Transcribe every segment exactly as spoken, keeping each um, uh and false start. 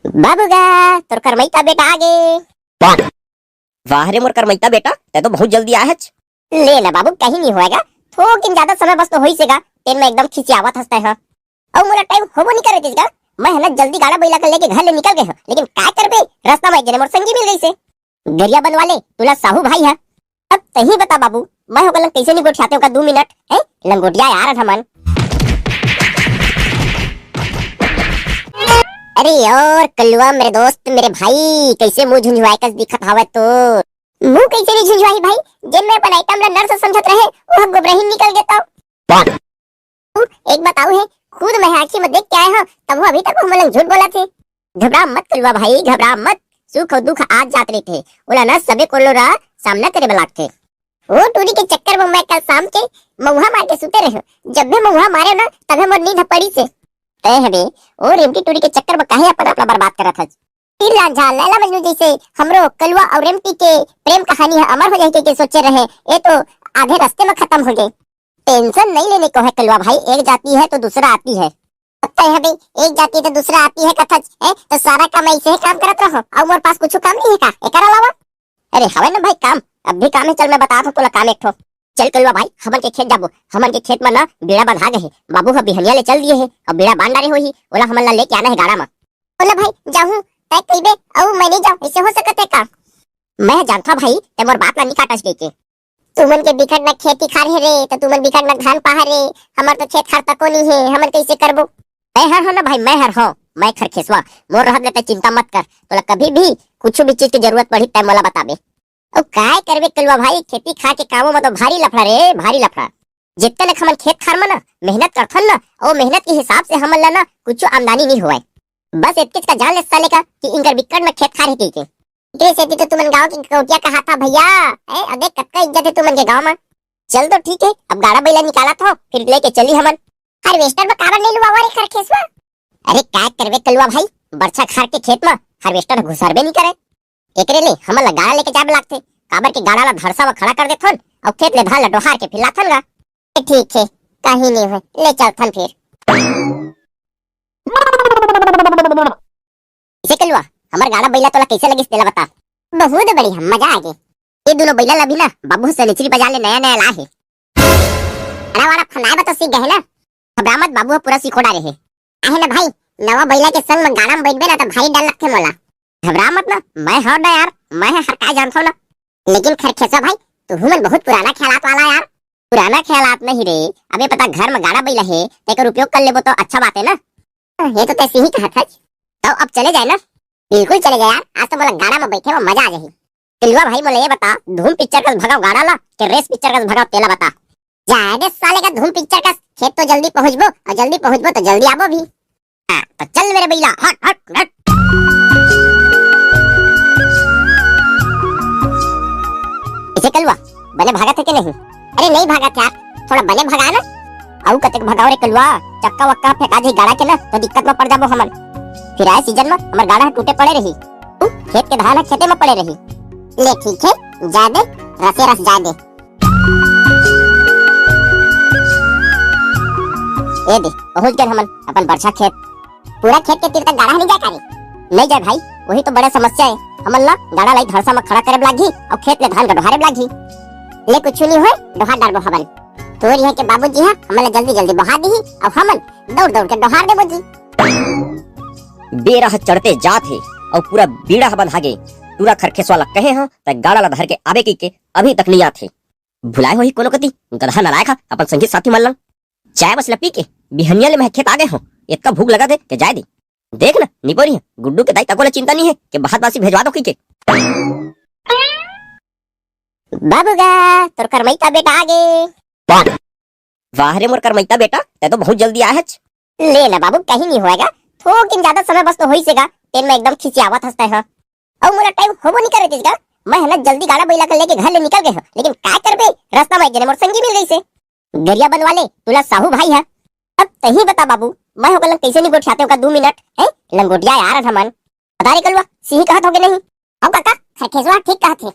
बाबू गा, तोर करमैता बेटा आगे। वाह रे मोर करमैता बेटा, तै तो बहुत जल्दी आए हच। ले ना बाबू, कहीं नहीं होएगा, थोकिन ज्यादा समय बस तो होइस गा, तेन में एकदम खिसियावत हस तै ह। अउ मोला टाइम होबो नहीं करे देस गा, मैं ह ना जल्दी गाड़ा बइला के लेके घर ले निकल गए हूँ, लेकिन काय करबे, रास्ता में एक जने मोर संगी मिल गइसे। गरिया बनवा ले, तुला साहू भाई है। अब तही बता बाबू, मैं होकर कैसे नहीं गोठियाते होगा दो मिनट, हैं? लंगोटिया यार हमन। अरे यार कलुआ, मेरे दोस्त, मेरे भाई, कैसे मुंह झुंझुआए कस दिखत हवे तो? मुंह कैसे नहीं झुंझुआही भाई, जेन मैं अपन आइटम ला नर्स समझत रहे, वो हम गोबरहीन निकल गए तो। एक बताऊ है, खुद मैं आँखी में देख के आए हूँ, तब वो अभी तक हमन ला झूठ बोलत हे। घबरा मत कलुआ भाई, घबरा मत। सुख अउ दुख आत जात रहिथे, ओला ना सबे कोनो ला सामना करे बर लागथे। वो टूरी के चक्कर में मैं कल शाम के मउहा मार के सुते रहे हूँ, जब भी मउहा मारे ना तभे मोर नींद पड़ी से। तय हबे, वो रेमटी टूरी के चक्कर में काहे अपन आप ला बर्बाद करत हस? तीर लांझा लैला मजनू जैसे हमरो कलुआ अउ रेमटी के प्रेम कहानी ह अमर हो जाए के, के सोचे रहे, ये तो आधे रास्ते में खत्म हो गए। टेंशन नहीं लेने को है कलुआ भाई, एक जाती है तो दूसरा आती है। पता है भाई, एक जाती है तो दूसरा आती है कथच, है तो सारा काम ऐसे ही काम करत रहो, और मोर पास कुछ काम नहीं है का एकर अलावा? अरे हवे ना भाई काम, अब भी काम है, चल मैं बता दूं तोला काम एक ठो। चल कलुआ भाई, हमन के खेत जाबो, हमन के खेत में ना बीड़ा बंधा गए है, बाबू ह बिहनिया ले चल दिए है, और बीड़ा बांध डारे होही, ओला हमन ला लेके आना है गाड़ा में। बोला भाई, जाहूं, तय कइबे, अउ मैं नहीं जाऊं, ऐसे हो सकत है का? मैं जानता भाई, ते मोर बात ला नहीं काटस के। तुमन के बिकट ना खेती खार हे रे, तो तुमन बिकट ना धान पाहा रे, हमर तो खेत खार तको नहीं है, हमन कैसे करबो? मैं हर हो ना भाई, मैं हर हो, मैं खरखेसवा, मोर रहत ले ते चिंता मत कर, तोला कभी भी कुछ भी चीज की जरूरत पड़ी, तय मोला बताबे। अउ काय करबे कलुआ भाई, खेती खार के कामों में तो भारी लफड़ा रे, भारी लफड़ा। जितने लख हमन खेत खार में ना मेहनत करथन ना, ओ मेहनत के हिसाब से हमन ला ना कुछ आमदनी नहीं होवय। बस इतकेच का जान ले साले का कि इनकर बिकट में खेत खार है कहिके। एकरे सेती तो तुमन गांव के कौटिया कहा था भैया। ए, अबे कतका इज्जत है तुमन के गांव में। चल तो ठीक है, अब गाड़ा बैला निकालत हो, फिर लेके चली हमन। हार्वेस्टर में काबर ले लुआ रे खरखेसवा? अरे काय करबे कलुआ भाई, बरछा खार के खेत में हार्वेस्टर घुसरबे नहीं करे। एकरे ले हमन ला गाड़ा लेके जाबे लागथे, काबर के गाड़ा ला धरसा में खड़ा कर देथन अउ खेत ले धान ला डोहार के फिर लाथन गा। ठीक है, कहीं नहीं होय, ले चलथन फिर। इसे कलुआ, हमर गाड़ा बैला तोला कैसे लगिस तेला बता। बहुत बढ़िया, मजा आ गए। ये दोनों बैला ला भी ना बाबू सनिचरी बाजार ले नया नया ला है। अरे वाला फनाए बा तो सीख गए है ना। घबरा मत, बाबू ह पूरा सीखो डारे हे। आहे ना भाई, नवा बैला के संग में गाड़ा में बैठबे ना तो भारी डर लगथे मोला। घबरा मत ना, मैं हव ना यार, मैं ह हर काय जानथव ना। लेकिन खरखेसा भाई, तुहू मन बहुत पुराना ख्यालात वाला यार। पुराना ख्यालात नहीं रे, अबे पता घर में गाड़ा बैला हे, तेकर उपयोग कर लेबो तो अच्छा बात है ना। ये तो तैसे ही कहत हच। तो अब चले जाए ना? बिल्कुल चले जाए यार, आज तो मोला गाड़ा में बैठे में मजा आ जाही। कलुआ भाई मोला ये बता, धूम पिक्चर कस भगाओ गाड़ा ला, के रेस पिक्चर कस भगाओ तेला बता। जाए दे साले का धूम पिक्चर कस, खेत तो जल्दी पहुंचबो, और जल्दी पहुंचबो तो जल्दी आबो भी। हाँ, तो चल मेरे बैला, हट, हट, हट। इसे कलुआ, बने भागत है कि नहीं? अरे नहीं भागत यार, थोड़ा बने भगा ना। अउ कतेक भगाओ रे कलुआ, चक्का वक्का फेंका जाही गाड़ा के ना, तो दिक्कत में पड़ जाबो हमन। फिर आए सीजन में हमर गाड़ा ह टूटे पड़े रही, उ खेत के धान ह खेते में पड़े रही। ले ठीक है, जा दे, रसे रस जा दे। ए दे, पहुंच गए हमन अपन बरछा खेत। पूरा खेत के तीर तक गाड़ा ह नहीं जाए का रे? नहीं जाए भाई, वही तो बड़ा समस्या है। हमन ला गाड़ा लाई धरसा में खड़ा करे लागही और खेत ले धान गढ़वारे लागही। ले कुछ नहीं होए, डोहार डारबो हमन। तोर यहाँ के बाबूजी ह हमन ला जल्दी जल्दी बहा दीही और हमन दौड़ दौड़ के डोहार देबो जी। बेरा ह चढ़ते जात हे अउ पूरा बीड़ा ह बंधा गे। टूरा खरखेसवा ला कहे हंव, त गाड़ा ला धर के आबे कहिके अभी तक नइ आत हे। भुलाए होही कोनो कति, गधा नलायक ह अपन संगी साथी मन ला। चाय बस ल पी के बिहनिया ले मैं खेत आ गए हंव, एतका भूख लगत हे के जाए दे। देख ना निपोरी ह, गुड्डू के दाई तको ला चिंता नइ हे के भात बासी भेजवा दो कहिके। बाबू गा, तोर करमैता बेटा आ गे। वाह रे मोर करमैता बेटा, तै तो बहुत जल्दी आए हच। ले ना बाबू, कहीं नहीं होएगा, थोकिन ज्यादा समय बस तो होइस गा, तेन में एकदम खिसियावत हस तै ह। अउ मोला टाइम होबो नहीं करे देस गा, मैं ह ना जल्दी गाड़ा बैला के लेके घर ले निकल गए हंव, लेकिन काय करबे, रास्ता में एक जने मोर संगी मिल गइसे। गरिया बनवा ले, तुला साहू भाई ह। अब तही बता बाबू, मैं होकर कैसे नहीं गोठियाते होगा दो मिनट, हैं? लंगोटिया यार हमन। बता रे कलुआ, सही कहत हो के नहीं? अब काका, खरखेसवा ठीक कहत हे।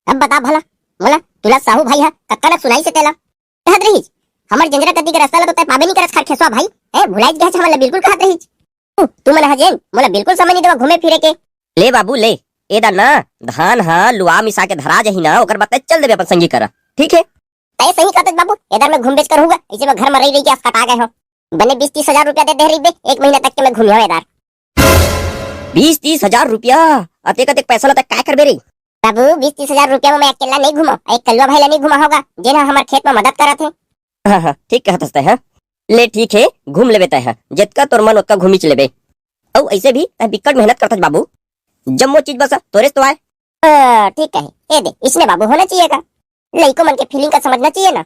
अब बता भला, मोला तुला साहू भाई ह कक्का न सुनाइसे तेला। कहत रहिस, हमर जंजरा कति के रास्ता ला तो तै पाबे नहीं करस खरखेसवा भाई, ए भुलाइच गए हच हमन ला बिल्कुल कहत रहिस। तू मन ह जेन, मोला बिल्कुल समय नहीं देवा घूमे फिरे के। ले बाबू ले, एदा ना, धान ह लुआ मिसा के धरा जाही ना, ओकर बाद तैं चल देबे अपन संगी करा, ठीक है? तय सही कहत बाबू, एदर मैं घूम बेच कर हूँगा, इसे मैं घर में रही रही के आस कटा गए हो। बने बीस तीस हजार रुपया दे दे रही बे, एक महीना तक के मैं घूमी हूँ एदर। बीस तीस हजार रुपया? अतेक अतेक पैसा ला तक काय करबे रे? बाबू, बीस तीस हजार रुपया में मैं अकेला नहीं घूमा, एक कलुआ भाई ला नहीं घुमा होगा, जेन ह हमर खेत में मदद करत है। हाँ हाँ, ठीक कहत हस तय, हाँ। ले ठीक है, घूम लेबे तय, हाँ, जितका तोर मन ओतका घूमिच लेबे। अउ ऐसे भी तय बिक्कट मेहनत करत हस बाबू, जम्मो चीज बस तोरेच तो आय। हाँ, ठीक है, ए दे, इसने बाबू होना चाहिए का? लइको मन के फीलिंग का समझना चाहिए ना।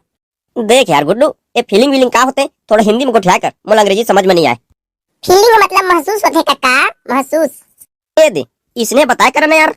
देख यार गुड्डू, ये फीलिंग वीलिंग का होते, थोड़ा हिंदी में गोठिया कर, मोला अंग्रेजी समझ में नहीं आए। फीलिंग मतलब महसूस होते कका, महसूस। ए दे, इसने बताया कर ना यार।